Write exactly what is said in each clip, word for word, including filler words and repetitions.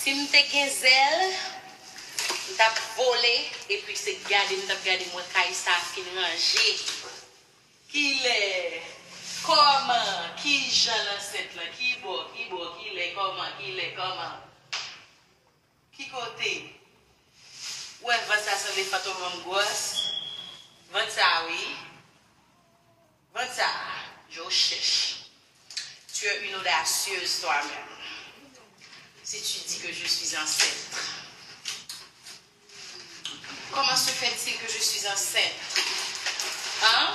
Si m te gen zèl, m t ap vole, epi se gade m t ap gade m wè kay sa fin ranje. Kilè? Kòman? Kijan l ansent lan? Kibò? Kibò? Kilè? Kòman? Kilè? Kòman? Ki kote? Ou wè vant sa sanble fantom manm gwòs? Vant sa wi. Vant sa, je recherche. Tu es une audacieuse toi-même. Si tu dis que je suis enceinte. Comment se fait-il que je suis enceinte? Hein?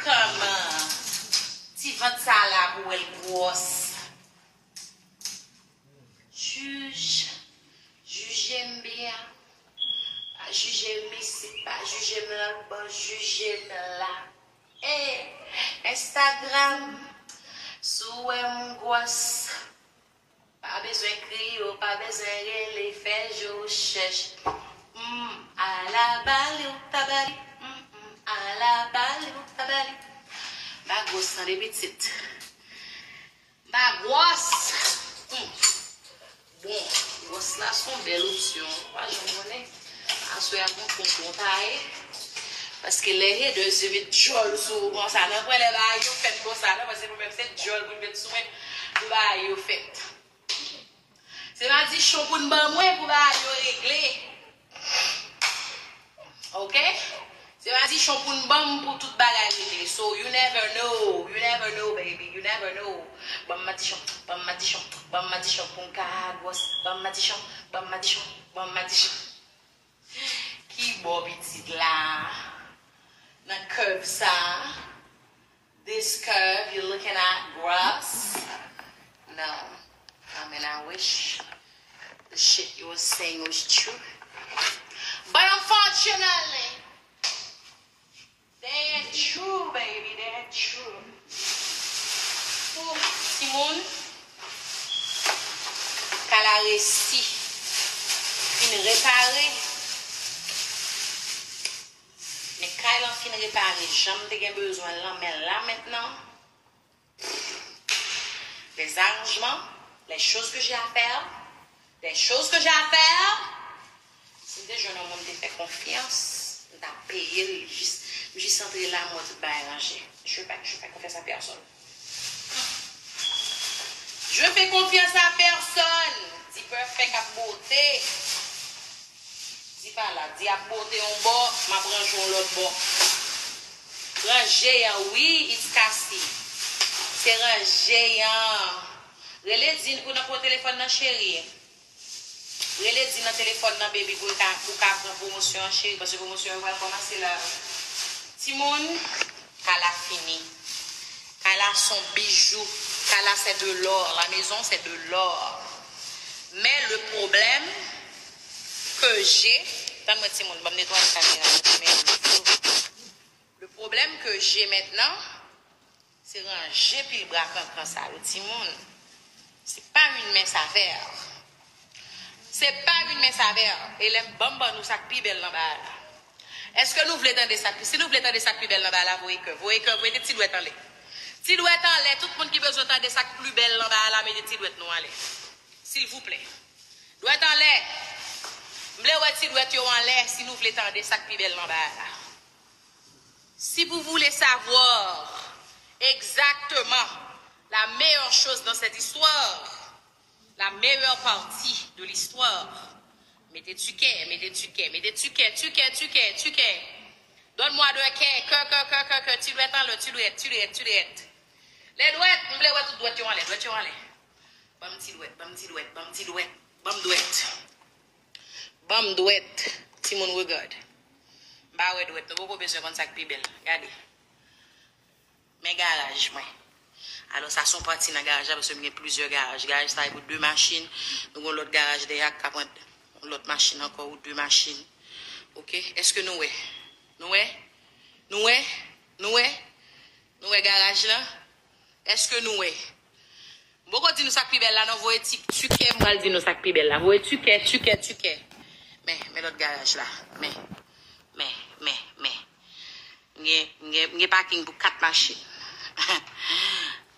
Kòman? Ti vant sa la pou wè l gwòs. Jij, jije m byen. Pa jije m isit, pa jije m lòtbò, jije m la. Ey, Instagram, si w wè m gwòs, pa bezwen kriye, w pa bezwen rele, fè je recherche. Mm, ala bali w ta bali, mm, mm, ala bali w ta bali. M pa gwòs tande pitit. M pa gwòs. Hmm. Bon, gwòs la se yon bèl opsyon. Ou pa janm konnen. Aswè a konpon bon taye. Paske lè haters yo met djòl sou ou konsa, nan pwen lè bagay yo fèt konsa, nan, paske mwen menm se djòl pou yo met sou mwen, pou bagay yo fèt. Se madichon pou n ban mwen pou bagay yo regle. Ok? Se madichon pou n ban m pou tout bagay regle. So, you never know, you never know, baby, you never know. Ban m madichon, ban m madichon, ban m madichon pou m ka gwòs. Ban m madichon, ban m madichon, ban m madichon. Ki bò pitit la? Nan curve sa? This curve you looking at, gross? No. I mean, I wish the shit you were saying was true. But unfortunately, they ain't true, baby. They ain't true. Ooh, timoun. Kay la resi fin repare. Men kay lan fin repare jan m te gen bezwen l lan, men la mentnan, les arrangements, les choses que j'ai à faire, les choses que j'ai à faire, si m te jwenn yon moun m te fè konfyans, m t ap peye l, jis, m jis antre la, m wè tout bagay ranje. Je fais, je fais confiance à personne. Je fais confiance à personne. Di pèfèk ap bote. Di pa la, di ap bote yon bò, m ap ranje yon lòt bò. Ranje an, wi, it's Cassie. Se ranje an. Rele Din pou nan pran telefòn nan, cheri. Rele Din nan telefòn nan, baby, pou l ka, pou ka pran pwomosyon an, cheri, paske pwomosyon yo pral kòmanse la. Timoun, kay la fini. Kay la se yon bijou. Kay la c'est de l'or. La maison c'est de l'or. Mais le problème que j'ai, tann mwen timoun, ban m netwaye kamera, kamera. Le problème que j'ai maintenant, se ranje pil bra kankan sa yo, timoun. C'est pas une mince affaire. C'est pas une mince affaire. E lè m ban m ban nou sa k pi bèl nan bagay la. Èske nou vle tande sa k pi, si nou vle tande sa k pi bèl nan bagay la, voye kè. Voye kè, voye ti dwèt anlè. Ti dwèt anlè, tout moun ki bezwen tande sa k pi bèl nan bagay la, mete ti dwèt nou anlè. Silvouplè. Dwèt anlè. M vle wè ti dwèt yo anlè si nou vle tande sa k pi bèl nan bagay la. Si vous voulez savoir exactement la meilleure chose dans cette histoire, la meilleure partie de l'histoire, mete tikè, mete tikè, mete tikè, tikè, tikè, tikè. Donne-moi de cœur, cœur, cœur, cœur, cœur, ti dwèt anlè, ti dwèt, ti dwèt, ti dwèt. Lè dwèt, m vle wè tout dwèt yo anlè, dwèt yo anlè. Ban m ti dwèt, ban m ti dwèt, ban m ti dwèt, ban m dwèt. Ban m dwèt, timoun regard. M pa wè dwèt, nou poko bezwen konn sa k pi bèl. Gade. Men garaj mwen. Alò, sa se yon pati nan garaj la, paske m gen plizyè garaj. Garaj sa e pou de machin. Nou gen yon lòt garaj dèyè a k ka pran yon lòt machin ankò ou de machin. Oke? Èske nou wè? Nou wè? Nou wè? Nou wè? Nou wè garaj la? Èske nou wè? M poko di nou sa k pi bèl la, non, voye ti, tikè, m pral di nou sa k pi bèl la. Voye tikè, tikè, tikè. Men, men lòt garaj la. Men, men, men, men. M gen, m gen, m gen paking pou kat machin.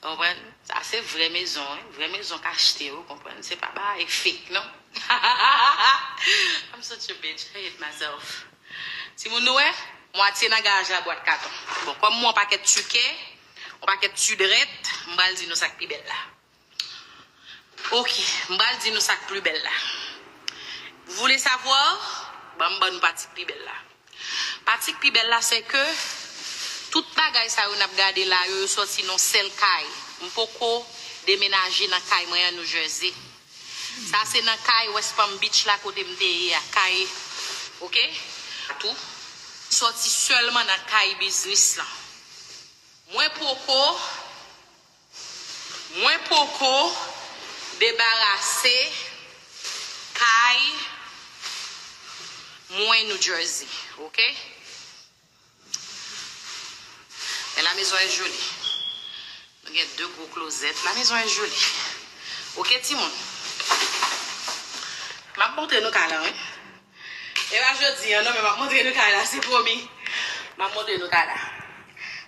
Konprann? Sa se vrè mezon, wi. Vrè mezon k achte, ou konprann? Se pa bagay fake, non. I'm such a bitch. I hate myself. Timoun, nou wè? Mwatye nan garaj la bwat katon. Bon, kòm mwen yon pakèt tikè, yon pakèt ti drèt, m pral di nou sa k pi bèl la. Ok, m pral di nou sa k pi bèl la. Vous voulez savoir? Ban m ban nou pati k pi bèl la. Pati k pi bèl la, se ke tout bagay sa yo n ap gade la yo, yo sòti nan sèl kay. M poko demenaje nan kay mwen an New Jersey. Sa se nan kay West Palm Beach la kote m te ye a, kay, ok? Tou, sòti sèlman nan kay biznis lan. Mwen poko, mwen poko debarase kay mwen New Jersey, ok? Men la maison est jolie. Nou gen de gwo klozèt. La maison est jolie. Ok, timoun. M ap montre nou kay la, wi. E pa jodi an, non, men m ap montre nou kay la, se pwomi. M ap montre nou kay la.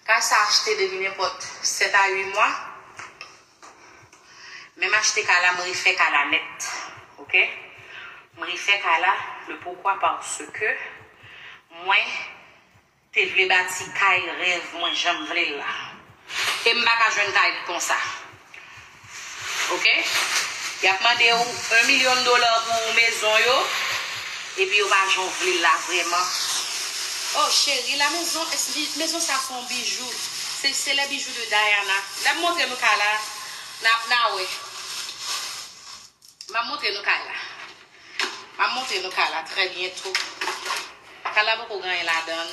Kay sa achte depi nenpòt sèt a uit mwa. Men m achte kay la, m refè kay la nèt. Ok? M refè kay la, le pourquoi, parce que mwen te vle bati kay rèv mwen jan m vle l la. E m pa ka jwenn kay konsa. Ok? Y ap mande w yon milyon dola pou mezon yo, epi yo pa jan w vle l la vrèman. Oh, cheri, la maison, maison sa se yon bijou. Se, c'est les bijoux de Diana. L ap montre nou kay la, n ap, n a wè. M ap montre nou kay la. M ap montre nou kay la trè byento. Kay la poko gen anyen ladan l.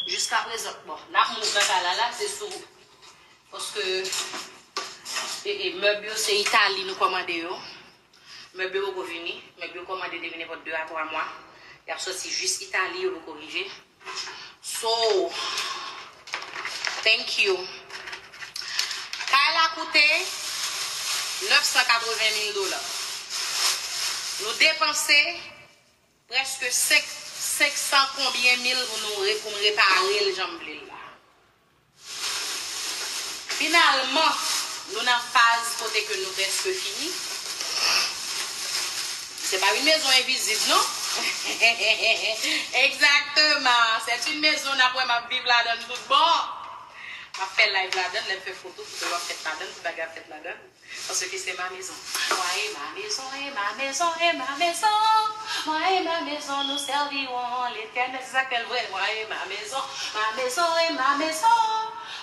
Jiskaprezan, bon, n ap move nan kay la, la, se sou, paske, e, e, mèb yo, se Itali nou kòmande yo. Mèb yo poko vini. Mèb yo kòmande depi nenpòt de a twa mwa. Y ap sòti jis Itali, yo poko rive. So, thank you. Kay la koute nèf san katreven mil dola. Nou depanse prèske senk, senk san konbyen mil pou nou re-, pou m repare l jan m vle l la. Finalman, nou nan faz kote ke nou prèske fini. C'est pas une maison invisible, non? Exactement. C'est une maison, n ap wè m ap viv ladan l tout bon. M ap fè live ladan l, lè m fè foto, foto yo ap fèt ladan l, tout bagay ap fèt ladan l. Parce que c'est ma maison. Moi et ma maison, et ma maison, et ma maison. Moi et ma maison, nous servirons l'Éternel. C'est ça qu'elle veut. Moi et ma maison, ma maison et ma maison.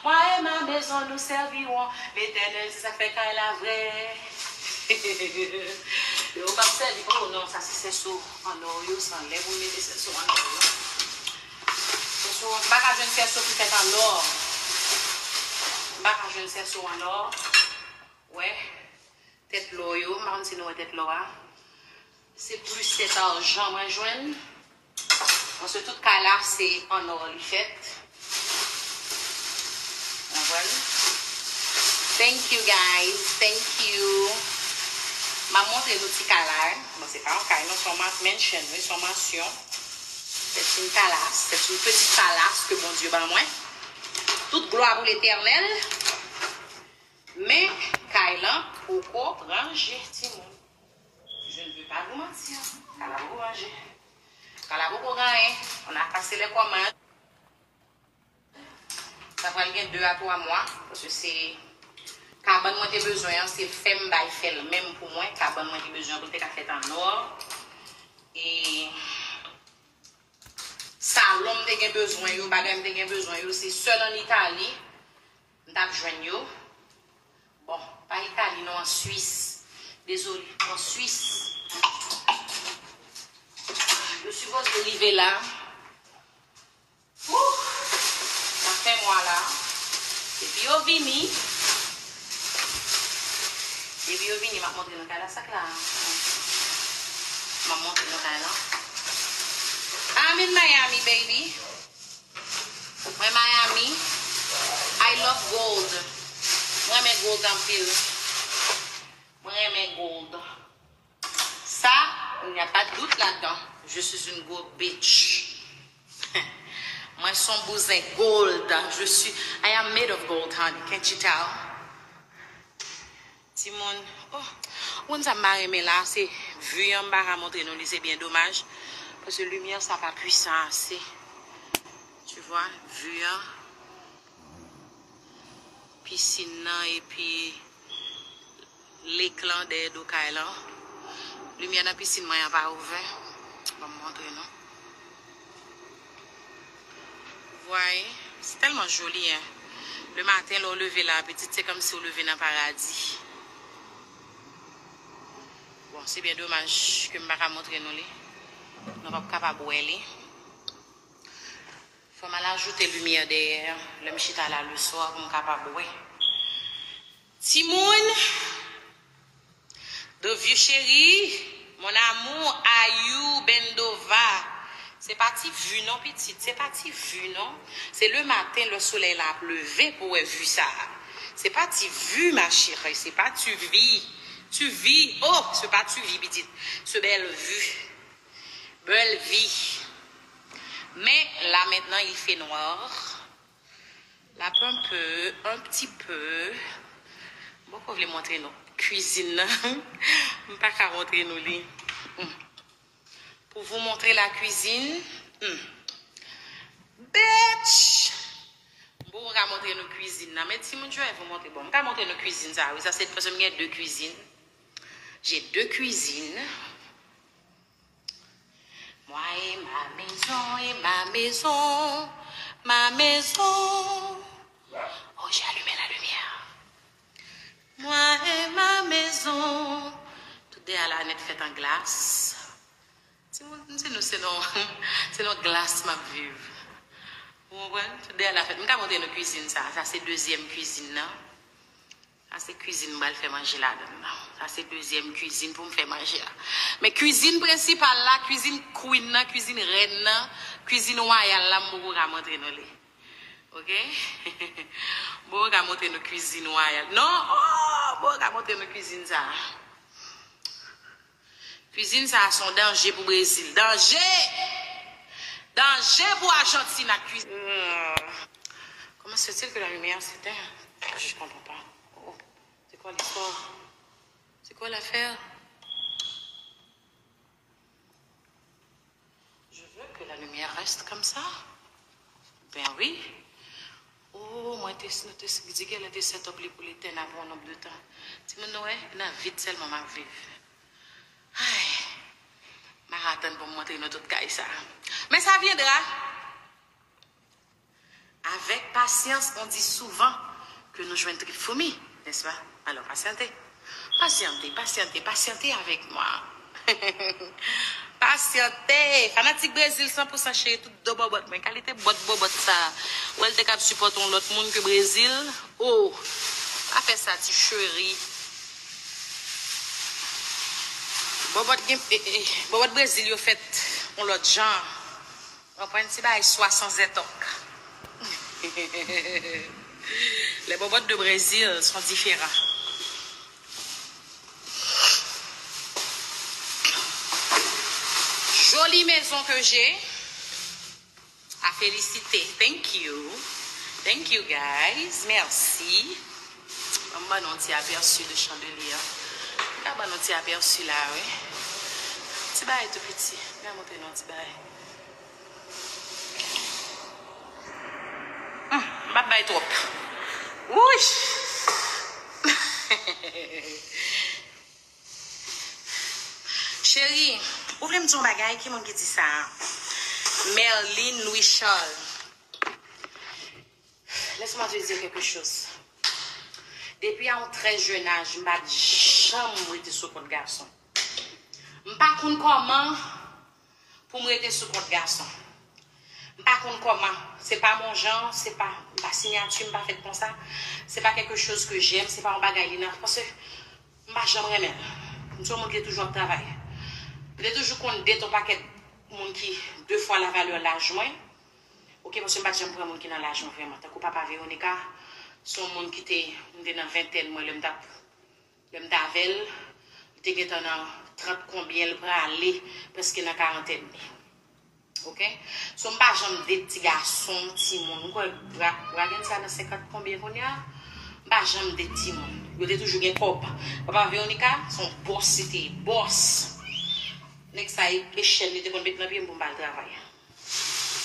Moi et ma maison, nous servirons l'Éternel. C'est ça k fè kay la vrè. Yo p ap sèvi. Oh non, sa se sèso an nò yo, se anlè pou mete sèso an nò yo. Sèso, m pa ka jwenn sèso ki fèt an nò. M pa ka jwenn sèso an nò. Wè, tèt lò yo, m pa konn si nou wè tèt lò a. Se plis tèt ajan mwen jwenn. Paske tout kay la, se an nò li fèt. Konprann? Thank you, guys. Thank you. M ap montre nou ti kay la, hein. Bon, se pa yon kay, non, se yon ma-, mansion, wi, se yon mansyon. C'est une palace, c'est une petite palace que Bondye ban mwen. Tout glwa pou Letènèl. Men, kay lan poko ranje, timoun. Je ne veux pas vous mentir. Kay la poko ranje. Kay la poko gen anyen. On a passé les commandes. Sa pral gen de a twa mwa. Paske se kabann mwen te bezwen an, se fè m bay fè l menm pou mwen. Kabann mwen te bezwen pou l te ka fèt an nò. E salon m te gen bezwen yo, bagay m te gen bezwen yo, se sèl an Itali m t ap jwenn yo. Bon, pa Itali non, an Swis. Dezole, an Swis. Yo sipoze rive la. Wouh! Nan fen mwa la. Epi yo vini. Epi yo vini, m ap montre nou kay la, sa k la. M ap montre nou kay la. I'm in Miami, baby. Mwen Miami. I love gold. Mwen renmen gold anpil. Mwen renmen gold. Sa, il n'y a pas de doute là-dedans. Je suis une gold bitch. Mwen se yon bouzen gold. Je suis, I am made of gold, honey. Can't you tell? Timoun, oh, ou konn sa m pa renmen la, se vi an m pa ka montre nou li, se byen domaj. Paske limyè sa pa pwisan ase. Tu vois, vi an, pisin nan, epi leklan dèyè do kay lan. Limyè nan pisin mwen an pa ouvè. Ban m montre nou. Vwayè, se tèlman joli, en. Le maten, lè w leve la, pitit, se kòmsi w leve nan paradi. Bon, se byen domaj ke m pa ka montre nou li. Nou p ap kapab wè li. Fò m al ajoute limyè dèyè lè m chita la le swa pou m kapab wè. Timoun, Doviu chéri, mon amour, Ayou, Bendova. Se pa ti vi non, pitit, se pa ti vi non. Se le maten, lè solèy la ap leve pou wè vi sa a. Se pa ti vi, ma chérie, se pa ti vi. Ti vi, oh, se pa ti vi, pitit. Se bèl vi. Bèl vi. Men, la, mentnan, il fait noir. La, un peu, un petit peu. M poko vle montre nou kwizin nan. M pa ka montre nou li. Hmm. Pour vous montrer la cuisine. Hmm. Bitch! M poko ka montre nou kwizin nan. Men timoun, je vais vous montrer. Bon, m ka montre nou kwizin sa, wi. Sa se paske m gen de kwizin. J'ai deux cuisines. Moi et ma maison, et ma maison, ma maison. Oh, j'ai allumé la lumière. Moi et ma maison. Tout dèyè la nèt fèt an glas. Timoun, se nou, se nan, se nan glas m ap viv. Ou konprann? Tout dèyè la fèt. M ka montre nou kwizin sa. Sa se dezyèm kwizin nan. Sa se kwizin m pral fè manje ladan l nan. Sa se dezyèm kwizin pou m fè manje a. Men kwizin prensipal la, kwizin queen nan, kwizin rèn nan, kwizin wayal la, m poko ka montre nou li. Oke? M poko ka montre nou kwizin wayal. Non! Oh! M poko ka montre nou kwizin sa. Kwizin sa a se yon danje pou Brezil. Danje! Danje pou Ajantin ak kwizin. Hmm. Comment se fait-il que la lumière s'éteint? Je comprends pas. Oh, c'est quoi l'histoire? C'est quoi l'affaire? Je veux que la lumière reste comme ça. Ben oui. Oh, mwen te, nou te di genlè te set up li pou l etèn apre yon nonb de tan. Timoun, nou wè, nan vid sèlman m ap viv. Ay, m pa ka tann pou m montre nou tout kay sa. Mais ça viendra. Avec patience, on dit souvent que nou jwenn trip foumi, n'est-ce pas? Alors, patientez. Patientez, patientez, patientez avec moi. Patientez. Fanatik Brezil san pou san cheri, tout do bòbòt mwen. Kalite bòt bòbòt sa. Ou wè l te kab sipòte yon lòt moun ke Brezil. Oh, pa fè sa, ti cheri. Bòbòt gen, eh, eh, bòbòt Brezil yo fèt yon lòt jan. Konprann ti bagay swa san zètòk. Les bobot de Brésil sont différents. Jolie maison que j'ai à féliciter. Thank you. Thank you, guys. Merci. Ban m ban nou yon ti apèsi de chandelier. M ka ban nou ti apèsi la, wi. Ti bagay tou piti. M ka montre nou yon ti bagay. Hmm, m ap bay twòp. Wouy! Cheri, ou vle m di yon bagay? Ki moun ki di sa? Merline Louis Charles. Laisse-moi te dire quelque chose. Depi a yon trè jèn aj, m pa t janm rete sou kont gason. M pa konn kòman pou m rete sou kont gason. M pa konn kòman. Se pa mon jan, se pa, m pa siyati, m pa fèt konsa. Se pa quelque chose que j'aime, se pa yon bagay li nan, paske m pa janm renmen l. M se yon moun ki te toujou ap travay. M te toujou konn date yon pakèt moun ki de fwa la valè laj mwen. Oke, paske m pa t janm pran moun ki nan laj mwen vrèman. Tankou papa Veronica, se yon moun ki te, m te nan ventèn mwen lè m t ap, lè m t avè l, li te gentan nan trant konbyen, l prale prèske nan karantèn li. Oke? So, m pa janm date ti gason, timoun. M kwè Bra-, Bragen sa nan senkant konbyen kounye a? M pa janm date timoun. Yo te toujou gen kòb. Papa Veronica, se yon bòs li te ye, bòs. Nèg sa e, e chèn li te konn met nan pye m pou m pa al travay.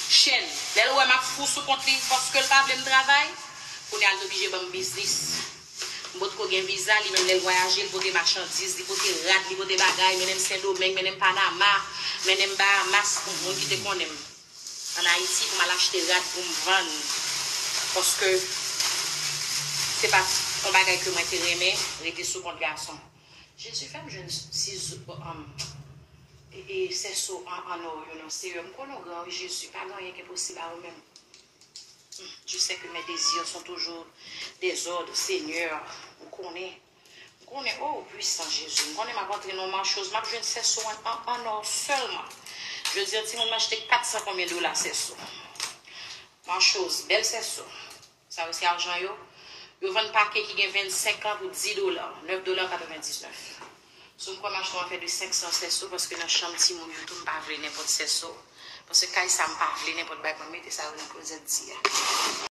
Chèn. Lè l wè m ap fou sou kont li paske l pa vle m travay, kounye a l te oblije ban m biznis. M potko gen viza, li menm lè l vwayaje, li pote machandiz, li pote rad, li pote bagay, mennen m Sendomeng, mennen m Panama, mennen m Bahamas, pou moun ki te konnen m ann Ayiti, pou m al achte rad pou m vann. Paske se pa yon bagay ke mwen te renmen, rete sou kont gason. Jezi, fè m jwenn sizo, um, e, e, sèso an, an nò yo non, Seyè. M konnen w gran, wi, Jezi. Pa gen anyen ki enposib a ou menm. Hmm, je sais que mes désirs sont toujours des ordres, Seigneur. M konnen. M konnen, oh, pwisan Jezi. M konnen m ap antre nan yon machoz. M ap jwenn sèso an, an, an nò sèlman. Jodi a, timoun, m achte kat san konbyen dola sèso. Machoz, bèl sèso. Sa yo se ajan yo. Yo vann pake ki gen vennsenk an pou dis dola, nèf dola katrevendiznèf. Si w kwè m achte yon afè de senk san sèso, paske nan chanm timoun yo tou, m pa vle nenpòt sèso. Paske kay sa, m pa vle nenpòt bagay, mwen mete sa yo nan klozèt di a.